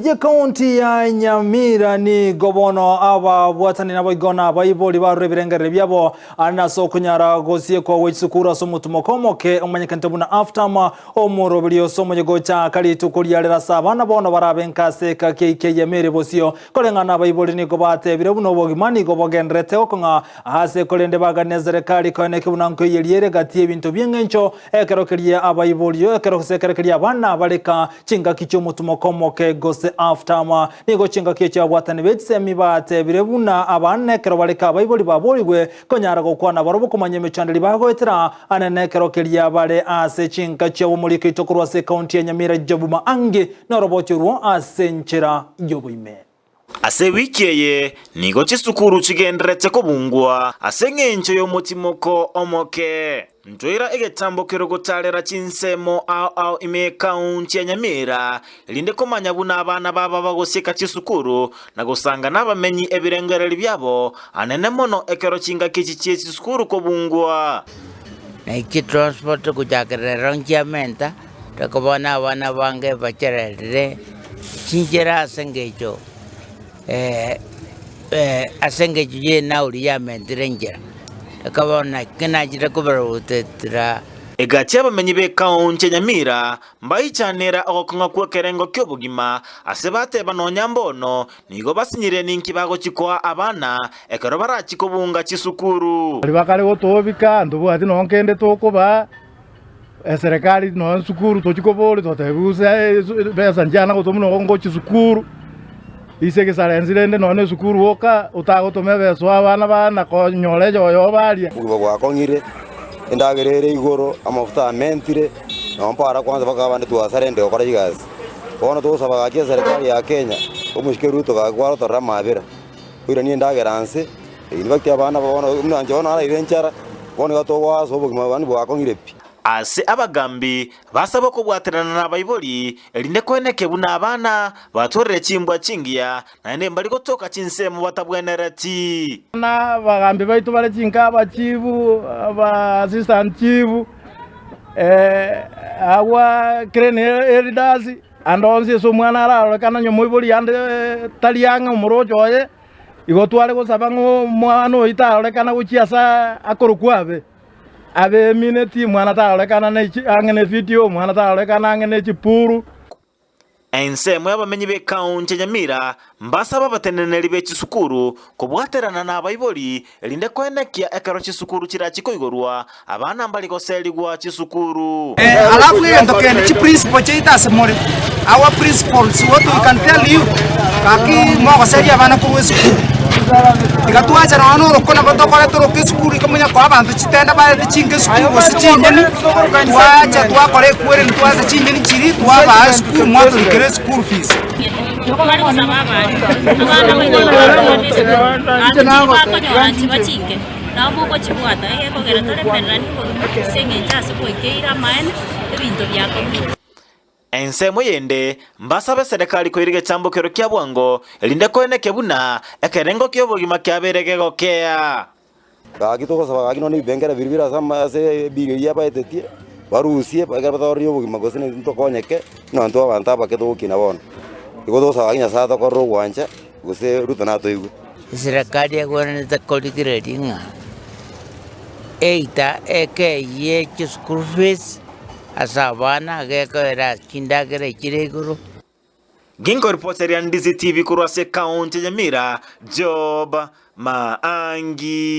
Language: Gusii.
Y'ekaunti ya Nyamira nigo bono ababwatani naboigo na abaibori barure ebirengererio biabo ande ase okonyara gosiekwa gwe chisukuru ase omotumoko omoke omanyekanete buna half-term omoroberi ose omonye gochaka rituko riarero ase abana bono barabe nka ase ekaki eike y'emeri bosio koreng'ana abaibori nigo batebire buna obogima nigo bogendererete gokong'a ase korende bagania eserekari koeneki buna nkoiyeria ere gati y'ebinto bi'eng'encho ekero keria abaiborio ekero gose ekero keria abana bareka Chingaki chi'omotumoko omoke gose half-term nigo chingaki echio abwatani be chisemi batebire buna abana ekero bareke abaibori baborigwe konyara gokwana barobwo komanya emechanderi bagoetera ane nekero keria bare ase chinka chiabo omoriko oito korwa ase ekaunti ya Nyamira Job Maangi noroboti orwo ase enchera y'oboime. Ase ewiki eye nigo chisukuru chigendererete kobungwa ase engencho y'omotimoko omoke. Ntoira egetambo kerogotarera chinsemo ao ao ime y'ekaunti ya Nyamira erinde komanya buna abana babo bagosieka chisukuru na gosanga nabamenyi ebirengererio biabo anene mono ekero chingaki echi chie chisukuru kobungwa. Naki chitransport gochakera rero nchiamenta, tokobona abana bange bachererire chinchera ase engencho ase engencho y'enauri yamentire enchera, ekaba naki nachire kobarotetera. Egati y'abamenyi b'ekaunti ya Nyamira mbaichanera ogokong'a kw'ekerengo ki'obogima ase bateba nonya mbono nigo basinyire ninki bagochia koa abana ekero barachie kobunga chisukuru. Baria bakare gotobika ntobwati nonya kende tokobaa. Eserekari nonya esukuru tochia koboria totebia gose besa nchiana gotoma buna ngochia esukuru, ase egesarensi rende nonya na esukuru oka otagotoma ebesa oe abana bana konyora eyoyo baria. Obogima bwakong'ire, endagera ere igoro, amafuta amentire, nabo mpara kwanza mpaka abande twasarendire gokora chigasi. Bono togosaba gaki eserekari ya Kenya, omosike Ruto gaki kwarotorera amabera, oiranie endagera nse, in fact abana bono buna inche bono naraire enchara, bono iga togoasa obogima yaani bwakong'ire pi. Ase abagambi basaba okobwaterana nabaibori, erinde koeneke buna abana batwarire chimbwa chingiya, naende mbari gotoka chinsemo batabwenereti. Na abagambi baito bare chinka abachifu, aba assistant chief, agwo clan elders, ande onsi ase omwana ararorekane onye omoibori ande tari ang'e omoroche oye, igo tware gosaba ng'a omwana oyio tarorekana gochia ase akorokwa abe. Abemineti, omwana tarorekana ang'e ne efidio, omwana tarorekana ang'e ne chipuru. Ensemo y'abamenyi b'ekaunti ya Nyamira mbasaba abateneneri be chisukuru kobwaterana nabaibori erinde koenekia ekero chisukuru chirachi koigorwa abana mbari goserigwa chisukuru. Alafu egento kende chiprinciple chiaito ase more, our principles what we can tell you, gaki mogoseria abana korwa esukuru. Tiga twacha nonya na oroko nabo tokoreta oroko esukuru ikomonya koa abanto chitenda barete chinka esukuru gose chinyeni, twacha twakora ekwereni twacha chinyeni chiria twabaa esukuru mwatorikera eschool fees. Bare gosaba abana, abana baito nabana esukuru, naende chiri bakonyora chiba chinke. Nabo mogochibwata, egekogera toremereranie obogima ase engencho ase goikeire amaene ebinto biakong'ire. Ensemo yende, mbasabe eserekari koira egechambokero kia bwango, erinde koenekia buna ekerengo ki'obogima kiabeire gegokea. Gaki togosaba gaki nonya ebibengera biria bire ase ama ase ebill eyio abaetetie, barusie ekero batorerie obogima gose na intwe tokonyeke, buna intwe abanto abake togokina bono. Igo togosaba gaki Nyasaye atokorere ogwancha, gose Ruto natoigwe. Eserekari egwenerete korigereria ng'a eita ekeyie chischool fees ase abana gekoera chindagera echire igoro. Ginkoripoteria Ndizi TV korwa ase ekaunti ya Nyamira, Job Maangi.